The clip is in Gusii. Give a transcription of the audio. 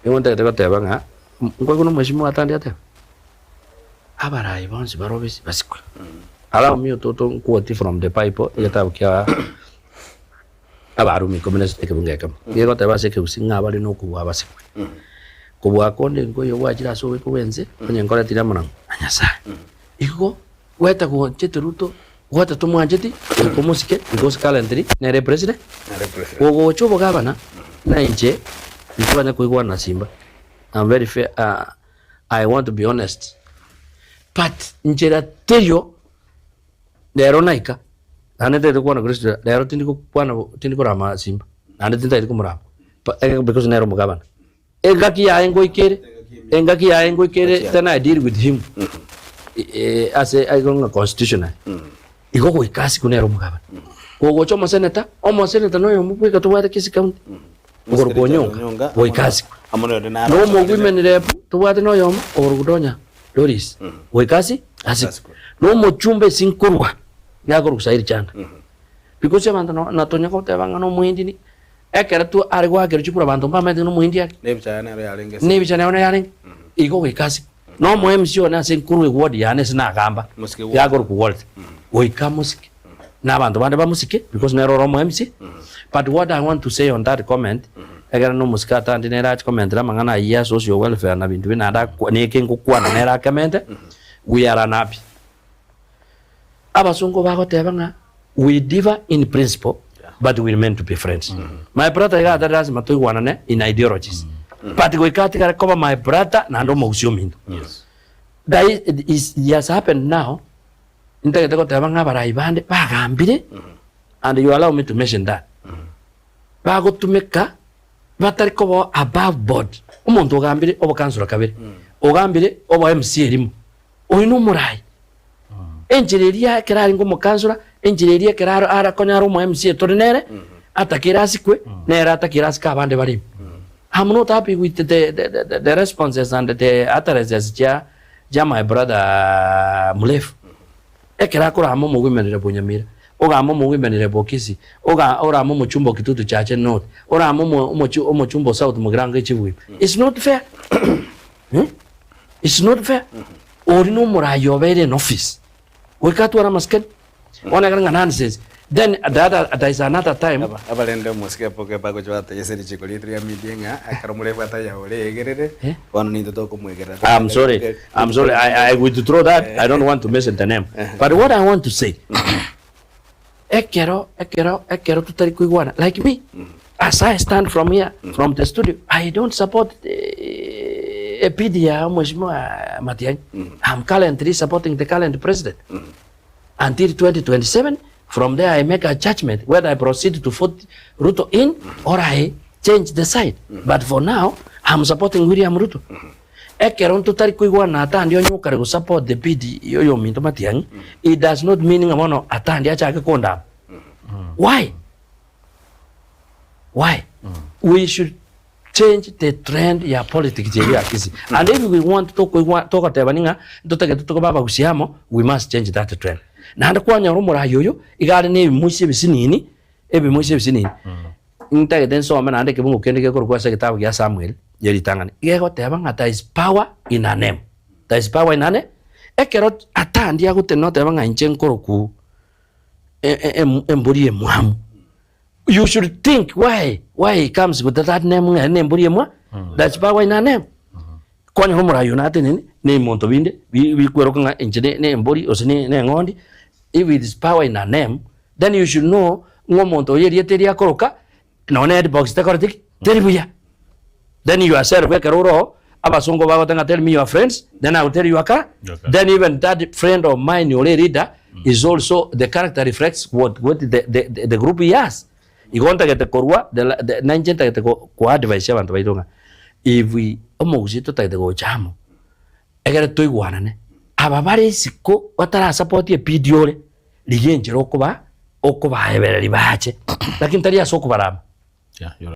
Nigo ntagete goteba ng'a nkoigwa na omweshimiwa atandi atebe, abarai bonsi bare obisi basikwe. Allow me to to quote from the bible egetabu kia Abarumi ikomi na sita ekebungo ekemo. Gegoteba ase ekegusii ng'a abare nokobua basikwe. Kobua konde nkoiyo gwachire ase oboiko bw'ense, onye nkoretire amo nang'o? Na Nyasae. Igo gweta gwanchete Ruto, gweta tomwancheti, goika omosike because currently nere president. Nere president. Gogocha obogabana, na inche ntoranye koigwana na Simba. I'm very fair, uh, I want to be honest. But nchera teiyo rero naika, naende ntagete gokwana Kristo, rero tindi gokwana tindi korama Simba, naende tintagete komorama, because nere omogabana. Engaki yaye ngoika ere, engaki yaye ngoika ere, then I deal with him eh, ase aigo ng'a constitutionally. Igo goika ase nere omogabana. Gogocha omoseneta, omoseneta noyomo bweka tobwate Kisii County, okorokwa Onyonka, goika asikwe. Amo noyonde naro Na omowomen rep tobwate noyomo okorokwa Donya Doris, goika ase asikwe. Asikwe. Na omochumba ase nkorwa, nigo akorokwa Sairi Chanda. Because abanto no natonya goteba ng'a nomohindi ni. Ekero tu are goakerwa chikura abanto mbamaete ng'a nomohindi are. Nebicha yane nero yarenge ase. Nebicha nero yarenge. Igo goika ase nomo MC one ase nkorwa eward yane ase nagamba Mosike Walter. yakorokwa Walter. Goika mosike na abanto bande bamosike because nere ore omo MC. But what I want to say on that comment, ekero nomosike atandi nere ache komentera amang'ana ayio ya social welfare na binto binde naende akwa neke ngokwana nere akemente, we are unhappy. Abasongo bagoteba ng'a we differ in principle but we remain to be friends. My brother iga atari lasima toigwanane in ideologies but goika atigare koba my brother naende omogusii ominto. That is, it has happened now ntagete goteba ng'a abarai bande bagambire and you allow me to mention that bagotumeka batari koba above board omonto ogambire obokansora kabere ogambire obo MC erimo Oyo nomorai. Enchera eria ekero arenge omokansora, enchera eria ekero aro arakonya are omo MCA tore nere, atakere asikwe, nere atakere asike abande bare ime. I'm not happy with the, the, the, the responses and the utterances chia, chia my brother Mulefu. Ekero akorama omogoimenere bw'Nyamira, ogamba omogoimenere bw'Okisii, oga orama omochumba o Kitutu Chache North, orama omo omochu omochumba o South Mugirango Echibuima. It's not fair. Eh? It's not fair. Ori nomorai obeire in office. Goika atware amasikani. Bono ekero ng'a nonsense. Then the other, there is another time. Aba abarende omosike poke bagocha batebia ase richiko riaito ria media ng'a ekero morebwate ayaore egerere, Eh? bono nintwe tokomwegerera. I'm sorry. I'm sorry. I, I withdraw that. I don't want to mention the name. But what I want to say, ekero, ekero, ekero tutari koigwana, like me, as I stand from here, from the studio, I don't support eh, epidi ya Mheshimiwa Matiang'i. I'm currently supporting the current president until 2027. From there, I make a judgment whether I proceed to vote Ruto in or I change the side. But for now, I'm supporting William Ruto. Ekero ntotari koigwana na Atandi onye okare go support the bid yoyominto Matiang'i, it does not mean ng'a bono Atandi achake kondama. Why? Why? We should change the trend ya politics eye ya Kisii. And if we want tokoigwa togotebani ng'a ntotagete tobe abagusii amo, we must change that trend. Naende kwanyora omorai oyo, iga are na ebimoisi ebisinini, ebimoisi ebisinini. Ntagete nsome naende ekebungo kende gekorokwa ase egetabu gia Samuel ye ritang'ani, gegoteba ng'a there is power in a name, there is power in a name. Ekero atandia agotenena oteba ng'a inche nkorokwu embori emwamu, you should think why, why he comes with that name ng'a ere nembori emwa, there is power in a name. Kwanyora omorai oyo natenene na ebimonto binde bikweroka ng'a inche ne embori gose ne eng'ondi, if it is power in a name, then you should know ng'a omonto oyo erieta eria akoroka nonya na headbox tekoreti ki? Teri buya. Then yourself ekero ore oo, abasongo bagoteba ng'a tell me your friends, then I will tell you your chara, then even that friend of mine ore leader is also the character reflects what what the the the group he has. Igo ntagete korwa the the na inche ntagete ko koadvise abanto baito ng'a if we omogusii totagete gocha amo, egere toigwanane, aba bare isiko batarasapoti epidi ore, rigia enchera okoba okobaebereria bache, lakini tari ase okobarama. Yeah, you're right.